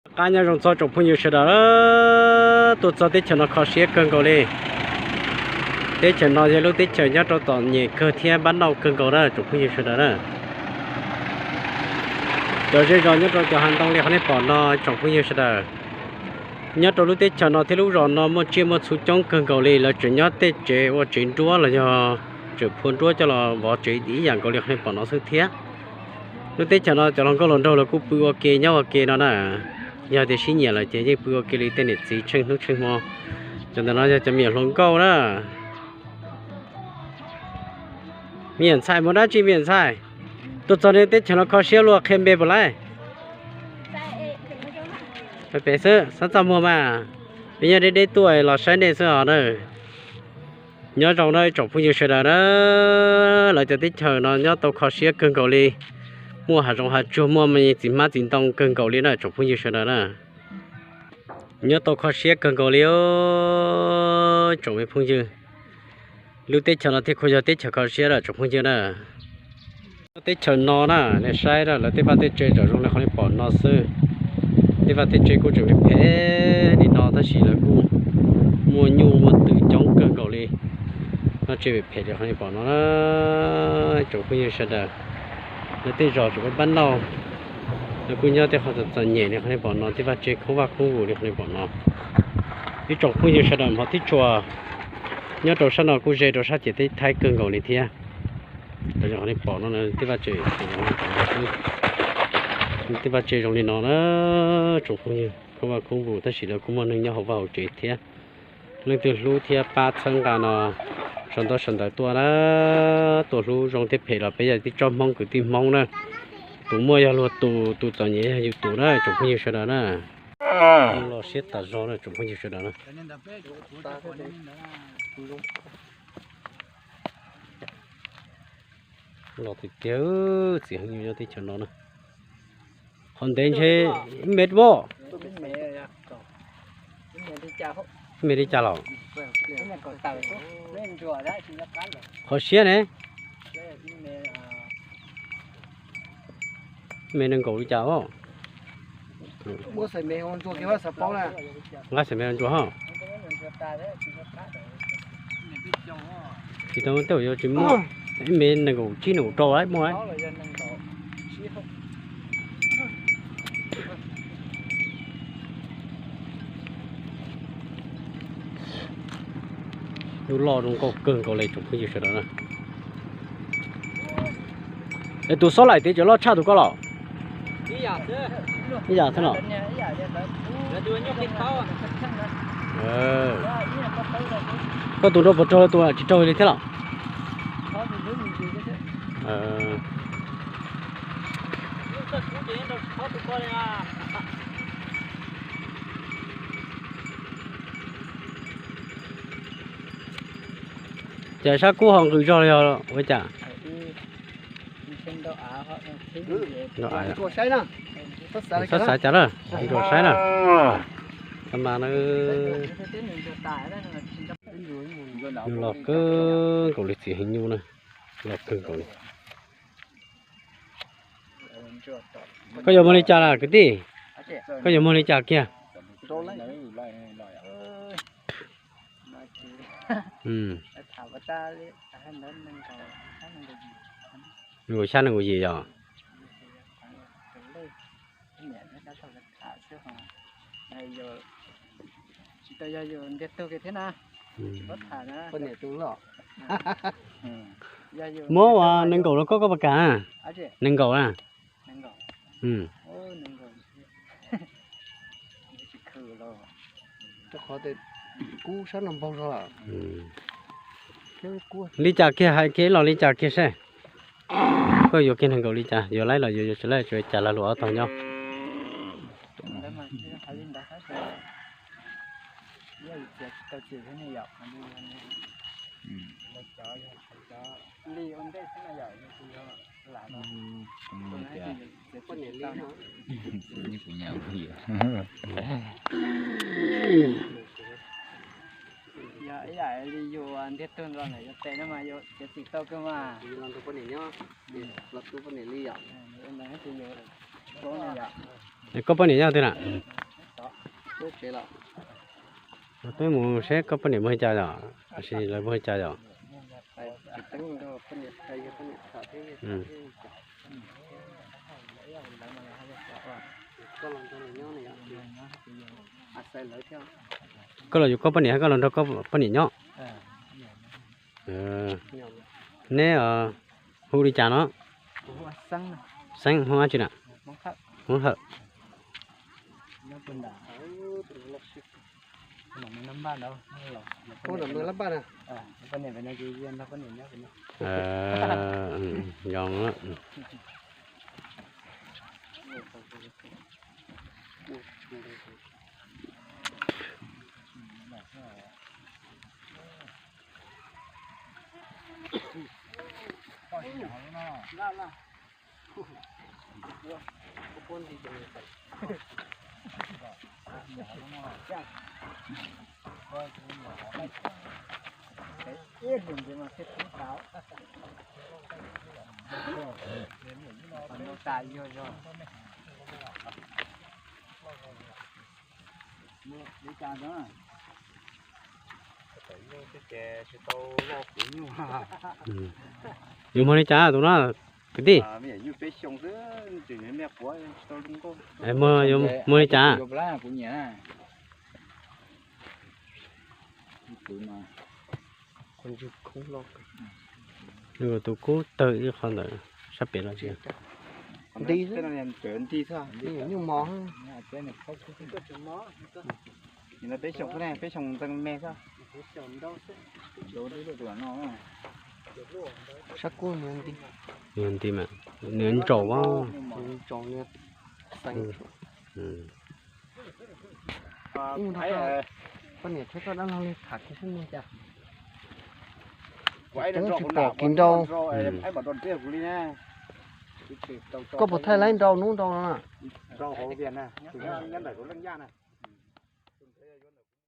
Qab nyob zoo txog tsoom phooj ywg sawv daws, tuaj txog teb chaws no kho siab kawg nkaus li. Teb chaws no yog lub teb chaws nyob rau tom nyem kawg thiab npab nauj kawg nkaus na tsoom phooj ywg sawv daws na. Cov zej zos nyob rau cov hav ntoo li qhov nej pom no tsoom phooj ywg sawv daws. Nyob rau lub teb chaws no thiab lub zos no muaj tsiaj muaj txhu coob kawg nkaus li, lawv tseem nyob tej tsev ua tsev nruab los yog tseem phua nruab coj los vov tsev ib yam nkaus li qhov nej pom no xwb thiab. Lub teb chaws no cov hluas nkauj hluas nraug lawv kuj pw ua ke nyob ua ke no na. Yog tias sib nyiam lawm ces yeej pw ua ke li tej niam txiv tsheej hnub tsheej hmo. Cov ntawm no yog cov me nyuam hluas nkauj na. Me nyuam ntxhais mus dab tsi me nyuam ntxhais? Tuaj txog nej teb chaws no kho siab luaj qhia npe puas laib? Pem xwb, xob txaj muag mas. Peb nyob deb deb tuaj los saib nej xwb os na. Nyob zoo na tsoom phooj ywg sawv daws na. Lawv cov teb chaws no nyob tau kho siab kawg nkaus li. Muaj hav zoov hav tsuag, muaj me txiv hmab txiv ntoo kawg nkaus li na tsoom phooj ywg sawv daws na. Nyob tau kho siab kawg nkaus li tsoom me phooj ywg. Lub teb chaws no thiaj kuj yog teb chaws kho siab lawm tsoom phooj ywg na. Teb chaws no na, nej saib na, lawv tej vaj tej tse tseem zoo li qhov nej pom no xwb. Tej vaj tej tse kuj tseem phem phem li no tab sis lawv kuj muaj nyuj muaj twm coob kawg nkaus li. Noj tsiaj phem phem li qhov nej pom no na, tsoom phooj ywg sawv daws. Lawv tej zos tseem npab nauj, lawv kuj nyob tej qhov txom txom nyem li qhov nej pom no, tej vaj tse khoob vaj khoob vus li qhov nej pom no. Ib tsoom phooj ywg sawv daws hmov tib tshua, nyob rau sab no kuj ze rau sab ciam teb Thaib kawg nkaus li thiab. Qhov nej pom no tej vaj tse, tej vaj tse zoo li no na, tsoom phooj ywg, khoob vaj khoob vus tab sis lawv kuj muaj neeg nyob hauv vaj hauv tsev thiab. Leej twg hlub thiab pab txhawb nqa no, sau ntaub sau ntawv tuaj na, tuaj hlub zoo thiab phem los peb yog tib tsob Hmoob kwv tij Hmoob na. Tus muaj yog luag tus, tus txom nyem yog yus tus na tsoom phooj ywg sawv daws na. Los siab tas zog na tsoom phooj ywg sawv daws na. Los tiag tiag, txiv heev nyuj nyob teb chaws no na. Qhov ntev ntshe ib mev voj. Ib mev li cas los? Qhov siab ne? Ib mev nees nkaum li cas os? Nqa xaim mev los ntsuas ho. Tsis tau, tej zaum yuav tsis muaj. Ib mev nees nkaum tsib nees nkaum rau muaj. Lub loj zoo nkauj kawg nkaus li tsoom phooj ywg sawv daws na. Es tus xob laim tias cov loj tshaj tus koj los? Ib yam xwb los? Koj tus nrau puas raug, tus tsis raug li thiab los? Ces sab kub ho nqws zog li ua cas? Xob xav cas na, ntsuas saib na. Mas nws los kawg nkaus li txiv heev nyuj na, los kawg nkaus li. Koj yuav muag li cas na kwv tij? Koj yuav muag li cas kiag? Nees nkaum xya nees nkaum yim yom? Muab ua nees nkaum rau koj, koj puas kam? Nees nkaum na. Li cas kiag hais kiag los li cas kiag seb. Koj yuav kiag nees nkaum li cas, yuav laib los yuav, yuav tsis laib tsuas cas lag luam ob tog nyob. Yog ib yam li yus ntiag tug los ntawm yus tes no mas yus txiav txim tau kawg mas. Los tu poj niam li yom. Koj poj niam nyob twg na? Peb mus saib koj poj niam muaj li cas yom, los sis lawv muaj li cas yom. Koj los yuav koj poj niam, koj los nrog koj poj niam nyob. Neb hu li cas no? Xeeb, Hmoob dab tsi na? Hmoob Hawm. Yog. Yuav muag li cas tus no, kwv tij? Muag li cas? Tus kub tawg ib qho ntawd sab pem los. Nti xwb, nyuj mos. Peb xyoo xwb ne, peb xyoo ntxeev me xwb. Sab kub nws nti, nws nti mas nws ntsaum. Koj niam thiab koj dab laug li tham kiag xwb ne cas. Tsis pom kiag nrau. Koj puas thaij laib nrau hnub nrau no na?